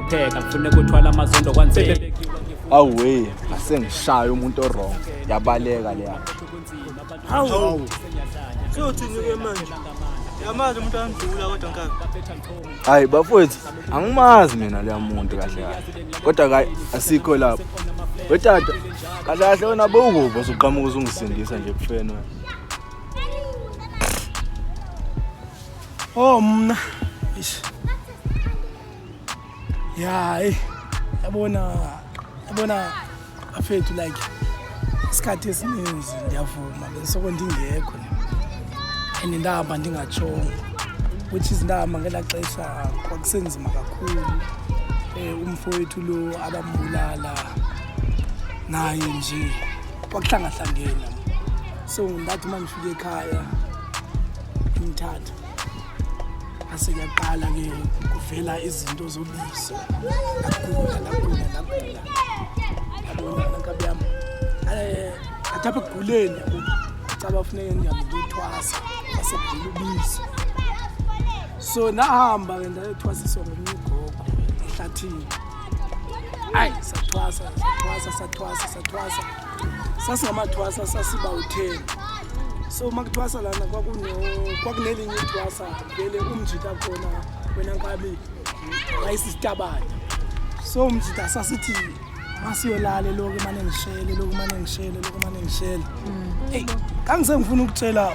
ngihlupheka ngifune kuthwala amazondo kwanzima. Awu we, asengishaya umuntu o-wrong. Yabaleka leya. Hawu. Siyothini ke manje? Yamazi umuntu andlula kodwa nkabi. Hayi bafowethu, angimazi mina leya muntu kahle kahle. Kodwa kayi asikho lapho. Wetata, kahle kahle wena bowukuphi usuqhamuka uzungisindisa nje ekufeni wena. Oh mna. Eish. Ya, hey. Yabona yabona bafethu like isikhathi esininzi ndiyavuma bendisoko ndingekho and ndahamba ndingatshongo which is ndahamba ngelaa xesha kwakusenzima kakhulu umfowethu lo abambulala naye nje kwakuhlangahlangene. So ndathi uma ngifika ekhaya ngithatha ase kuyaqala ke kuvela izinto zobizo, ndagula ndagula ndagula, yabona nkabi yami, athi apha ekuguleni yabo caba funeke ndihambe ndiyothwasa, kwasekuvela ubizo. So ndahamba ke ndayothwasiswa ngomnye ugogo ehlathini. Hayi, sathwasa sathwasa sathwasa sathwasa, sasingamathwasa sasiba u-10. So uma kuthwasa lana kwakunelinye ithwasa vele umjita khona wena nkabi wayisisitabane. So umjita sasithi masiyolala lokhu mane ngishele lokhu mane ngishele lokhu mane ngishele. Eyi, kangise ngifuna ukutshela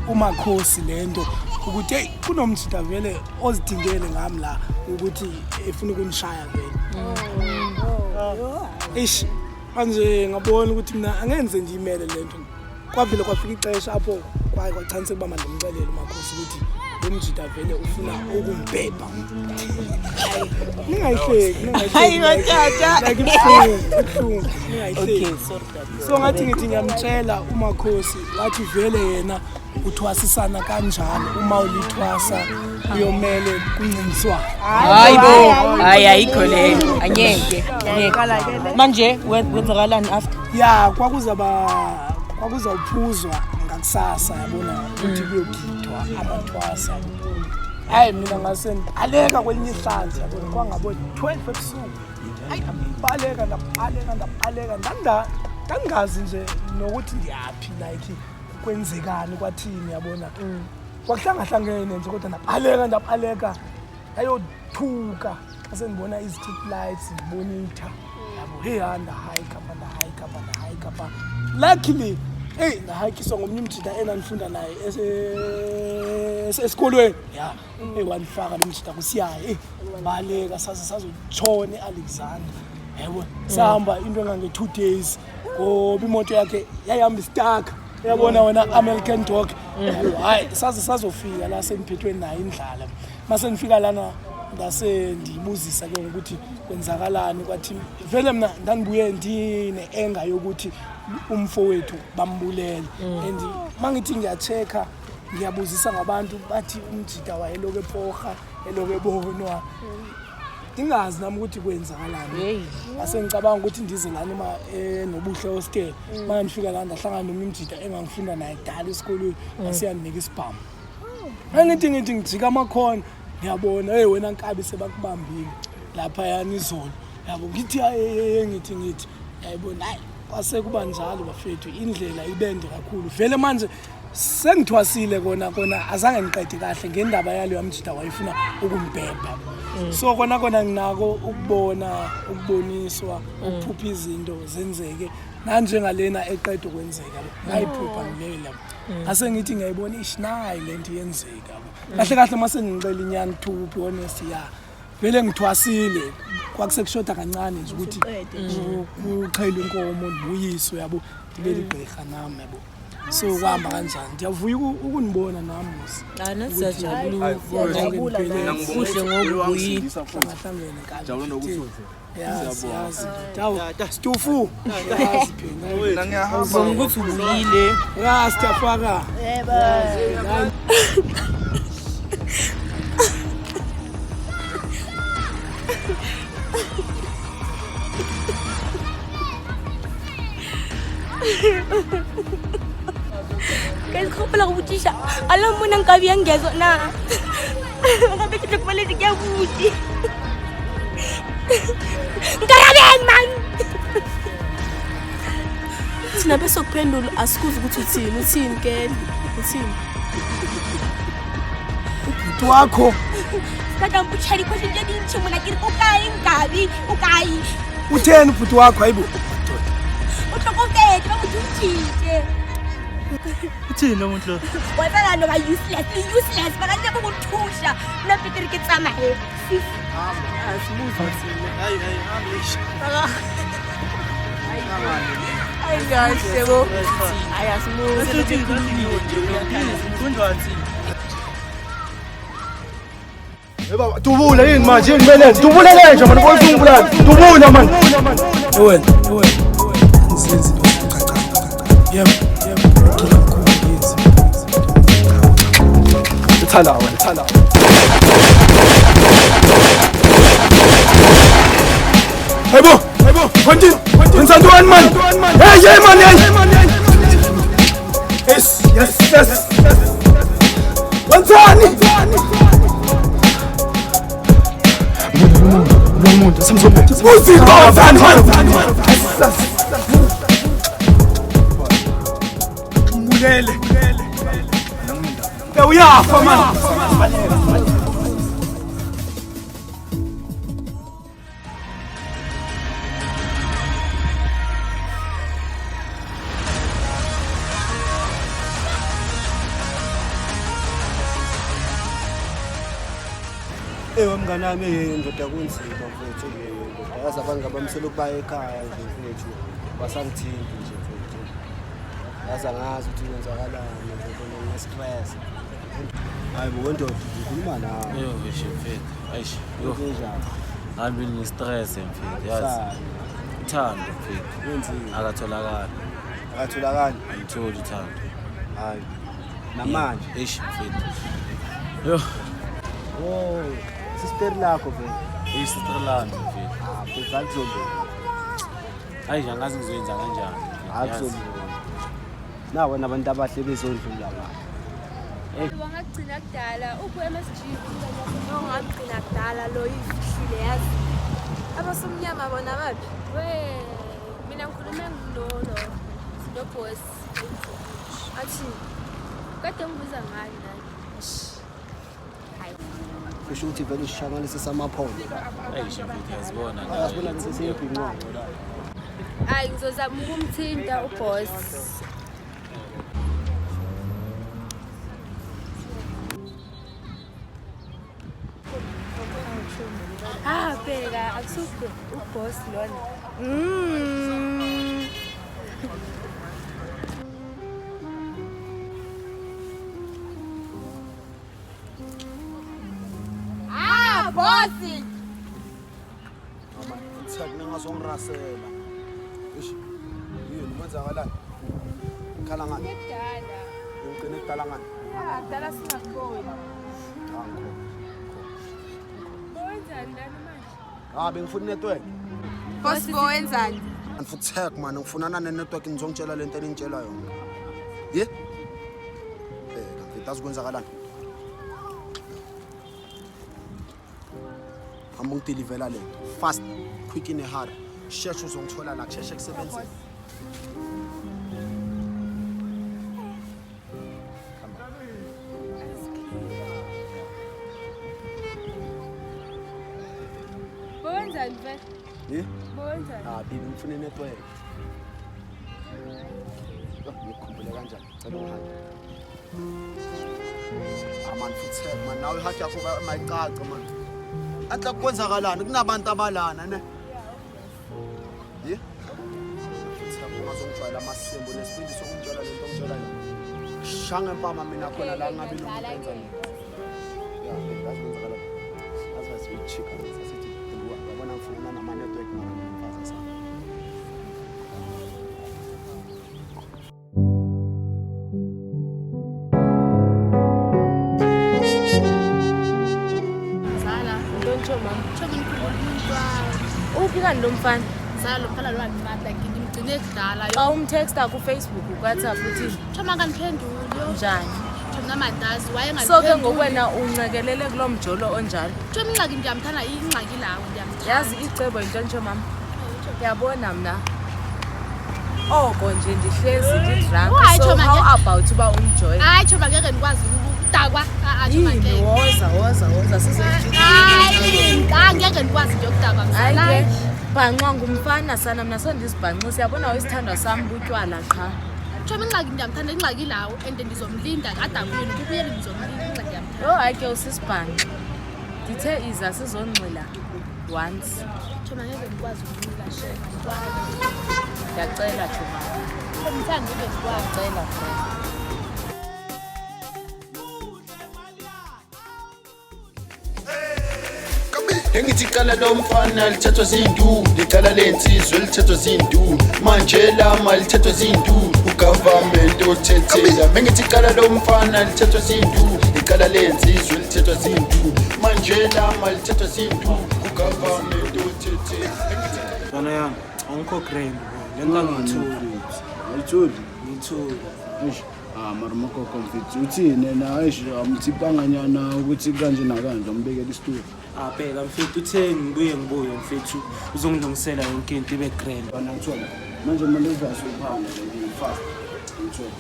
umakhosi lento ukuthi hey, kunomjita vele ozidingele ngami la ukuthi efuna ukunishaya vele. Eish, manje ngabona ukuthi mina angenze nje imele lento. Kwavele kwafika ixesha apho kwaye kwachanseka uba mandimxelele umakhosi ukuthi lo mjita vele ufuna ukumbhebha. Ningayihleki, Hayi, ningayihleki. tata. Like ibuhlungu, ibuhlungu, ningayihleki. Okay, sorry tata. So ngathi ngithi ngiyamtshela umakhosi, wathi vele yena uthwasisana kanjalo, uma ulithwasa kuyomele kuncintiswane. Hayi bo, hayi ayikho leyo. Angeke. Angeke. Manje kwenzakalani after? Ya, kwakuzawuphuzwa ngakusasa, yabona ukuthi kuyogidwa amathwasa. Hayi, mina ngase ndibaleka kwelinye ihlanzi, yabona kwangabo 12 ebusuku. Hayi, ndabaleka ndabaleka ndabaleka, ndangazi nje nokuthi ndiyaphi, like kwenzekani kwathini, yabona kwakuhlangahlangene nje, kodwa ndabaleka ndabaleka ndayothuka xa sendibona izi-street lights, ndibona itha, yabo. Hey, ha, ndahayika pha, ndahayika pha, ndahayika pha. Luckily, eyi, ndahayikiswa ngomnye umjita endandifunda naye esikolweni. Ya, eyi, wandifaka lo mjita kusiyaye. Eyi, baleka saze sazotshona eAlexander, yabo. Sahamba into engange-2 days ngoba imoto yakhe yayihamba istaka, uyabona wena, American dog, yabo. Hayi, saze sazofika la sendiphethwe nayo indlala. Mase ndifika lana ndase ndiyibuzisa ke ngokuthi kwenzakalani. Kwathi vele mna ndandibuye ndine-enga yokuthi umfowethu bambulele, and mangithi ngiya-check-a ngiyabuzisa ngabantu, bathi umjita wayeloku eporha, eloku ebonwa, ndingazi nami ukuthi kwenzakalani. Hey. Ase ngicabanga ukuthi ndize lana uma eNobuhle Hostel. Uma ngifika la ndahlangana nomnye umjita engangifunda naye kudala esikolweni, asiyandinika isibhamu. Angithi ngithi ngijika amakhona, ngiyabona, hey wena nkabi, sebakubambile laphayana izolo, yabo. Ngithi hayi, ngithi yayibona, hayi, kwase kuba njalo bafethu, indlela ibende kakhulu vele. Manje sengithwasile kona kona, azange ngiqede kahle ngendaba yalo yamjita wayefuna ukumbhebha. So kona kona nginako ukubona, ukuboniswa, ukuphupha izinto zenzeke nanjengalena eqeda ukwenzeka, ngayiphupha ngileyo lapho. Ngase ngithi ngiyayibona, ish, nayi lento iyenzeka, yabo. Kahle kahle mase ngixela inyani, to be honest, ya, vele ngithwasile, kwakusekushoda kancane nje ukuthi kuxhelwe inkomo ndibuyiswe, yabo, ndibe ligqirha nami, yabo. So kwahamba kanjani, ndiyavuya ukunibona nami mos. Ah, nathi siyajabula ukubona. Siyajabula. Kuhle ngoba ubuyile. Hlangahlangene kabi. Jabula nokuthi uze. Yazi, yazi, dawu stufu, yazi phela. Mina ngiyahamba. Bonga ukuthi ubuyile. Rastafari. Yebo. Guys, ko pala go botšiša a la mmona nkabi ya ngezo na gape ke tlo kubaledi ke a buti. Thina bese kuphendula asikuzi ukuthi uthini, uthini ke? Uthini? Ubhuti wakho. Kade ngiputshela i-question tse dintsi mona ke re o kae Nkabi, o kae? Utheni ubhuti wakho hayibo? O tlhokofetse ba mo thuntšhitše. Uthini lo muntu lo? Wa tseba no ba useless, le useless ba ka go thuša. Nna Peter ke tsamaye. Hayi hayi hambe. Hayi kahle bo. Hayi asimuzi. Kunjani? Baba, dubula yini manje yini kumele dubula lenja manje boyifuna dubula manje. Wena, wena. Ngizenzi into cha cha cha. Yebo, yebo. Ngicela mkhulu ngiyenzi. Ithala wena, ithala. Hayibo, hayibo. Continue. Wenzani man? Hey, hey man, hey. Yes, yes, yes. Wenzani? Umuntu samzombe. Uzipha wenzani man? Mbulele. Uyafa man. Ewe mngani wami ndoda kunzima mfethu ndoda yazi abantu ngabamisela ukuba ekhaya nje mfethu basangithinti nje mfethu yazi angazi ukuthi kwenzakalani mfethu ngine-stress. Hayi bo ndoda ngikhuluma nawe. Yo ngisho mfethu. Eish. Yo. Kunjani? Hayi mina ngine-stress mfethu yazi. Uthando mfethu. Wenzile. Akatholakali. Akatholakali. Angitholi uthando. Hayi. Namanje. Eish mfethu. Yo. Oh, sister lakho vele. Isister lami mfethu. Ah, mfethu akuzolunga. Hayi angazi ngizoyenza kanjani. Akuzolunga. Nawe nabantu abahle bezondlula la. Wangagcina kudala uphi MSG ongagcina kudala lo ifihlile yazi. Abasomnyama bona baphi? We mina ngikhulume ngilolo no boss Athi kade ngibuza ngani nani. Hayi. Kusho ukuthi vele usishangalise samaphondo. Eish mfethu yazibona. Ayasibona ngiseseyibhinqongo la. Hayi ngizozama ukumthinta uboss. Ah, bheka akusuke uboss lona. Ah, boss. Mama, ngithakune ngazongirasela. Eish. Yini kwenzakalani? Khala ngani? Kudala. Ngigcine kudala ngani? Ah, kudala singakuboni. Ah, ngikhona. Bowenzani lana manje? Ah, bengifuna network. Boss bowenzani? Angifuna tag man, ngifunana ne-network ngizongitshela lento eningitshela yona. Ye? Mfethu azikwenzakalani? Hamba ungidilivela lento. Fast, quick in a hurry. Sheshe uzongithola la, kusheshe kusebenzele. Bowenzani vele? Ye? Bowenzani? Ah, baby ngifuna i-network. Yo, ngikukhumbule kanjani? Cela ungihambe. Ah man, futhi man, nawe ihaki yakho mayicace man. Anhla kwenzakalani kunabantu abalana ne? Ye? Futhi ungazongijwayela amasimbo nesibindi sokungitshela lento ongitshela yona. Shanga empama mina khona la ngabe nomuntu enza lento. Ya, baby, yazi kwenzakalani? Yazi basiyichika sasithi yabona ngifuna nama-network mara ngimfazi sami. Zala, Ntontsho mama. chomi ngikhuluma umuntu wami. Uphi kanti lo mfana? Zala lo mfana lo wangimata like ngimgcine kudala. Xa umtexta kuFacebook, kuWhatsApp uthini? Chomi akandiphenduli. Njani? Chomi namadazi So ke wayengandiphenduli. ngokwena uncekelele kuloo mjolo onjalo. Chomi ingxaki ndiyamthanda ingxaki lawo ndiyamthanda. Yazi icebo yinto ntsho mama. Yabona mna. Oko nje ndihlezi ndi-drunk. Hayi, So Choma, how ngeke- about uba undijoyine? Hayi tshomi, angeke ndikwazi ukudakwa. Ah, ah, tshomi, Yini, angeke. woza, woza, woza, sizoyijika. Hayi, angeke ndikwazi nje ukudakwa Hayi mzala. ke, bhanxa ngumfana sana, mna sondizibhanxisa. Yabona isithandwa sam butywala qha. Tshomi, ingxaki ndiyamthanda, ingxaki lawo and ndizomlinda ade abuye, nokubuyela ndizomlinda, ingxaki ndiyamthanda. Yho, hayi ke usisibhanxa. Ndithe iza sizonxila once. Tshomi, angeke ndikwazi ukunxila shem, andikwazi. Ndiyacela, Choma. Tshomi, ndithe angeke ndikwazi. Ndiyacela, friend. Engithi icala lomfana lithathwa zindu, licala lensizwe lithathwa zindu, manje lama lithathwa zindu, ugovernment othethela. Bengithi icala lomfana lithathwa zindu, icala lensizwe lithathwa zindu, manje lama lithathwa zindu, ugovernment othethela. Mfana yami, angikho grand bro. Le nto angiyitholi. Ayitholi. Ngiyitholi. Eish, ah mara makoko mfethu uthini yena eish amthipanganyana ukuthi kanje nakanje ambekela isitulo. Ah bheka mfethu uthe ngibuye ngibuye mfethu uzongilungisela yonke into ibe grand. Bana ngithola. Manje mina uvase uphanga le fast. Ngithola.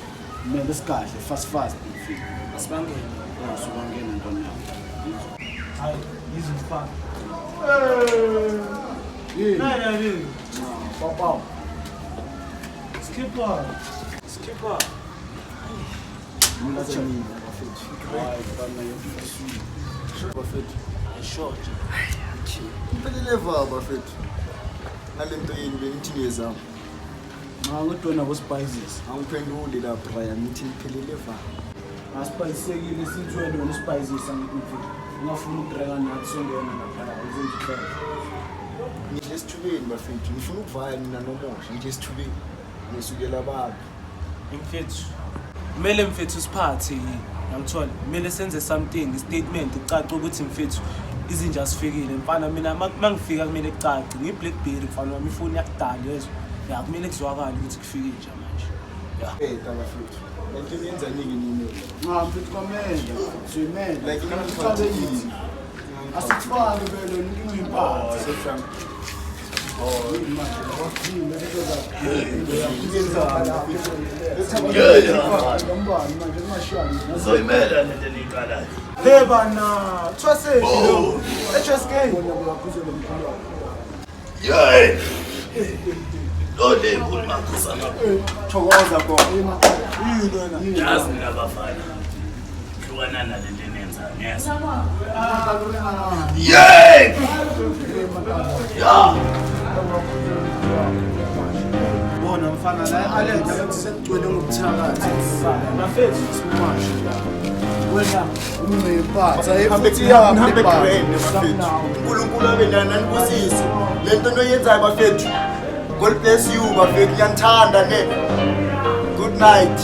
Kumele sigadle fast fast mfethu. Asibangene. Ya subangena ntwana yami. Hayi, izimfana. Yini? Nani nani? Papa. Skipper. Skipper. Bafethu. Sure. Iphelele va bafethu. Ngale nto yenu bengithi niyezama. Cha kodwa wena bosipayizisa. Angiphenduli la Brian, ngithi niphelele va. Asipayisekile sithi wena wena usipayizisa ngithi mfethu. Ungafuni ukudreka nathi songena lapha uzenze ihlelo. Ngidle esithubeni bafethu, ngifuna ukuvaya nina nomosha, ngidle esithubeni. Ngisukela abantu. Mfethu. Kumele mfethu siphathe yangithola. Kumele senze something, statement kucace ukuthi mfethu izinja zifikile mfana mina mangifika kumele kucace ngiyi-blackberry mfana wami ifoni yakudala yezwa ya kumele kuzwakale ukuthi kufike inja manje ya Eta bafethu. Lento niyenza nini nini? Cha mfethu kwamele. Siyimele. Like iniphathekile. Asithwali vele inkinga impatha. Zoyimela lento eniyiqalayo. Hey bana, thwase lo. HSK. Yey! Lo le makhosana. Thokoza gogo. Yini wena? Yazi mina bafana. Hlukana nalento eniyenzayo, ngiyeza. Yey! Ya! Bona mfana la Alex sekugcwele ngobuthakathi. Bafethu simashe la. Wena Umephatha Futhi nihambe grand bafethu. uNkulunkulu abe nani anibusise. Le nto eniyenzayo bafethu. God bless you bafethu. Ngiyanithanda ne. Good night.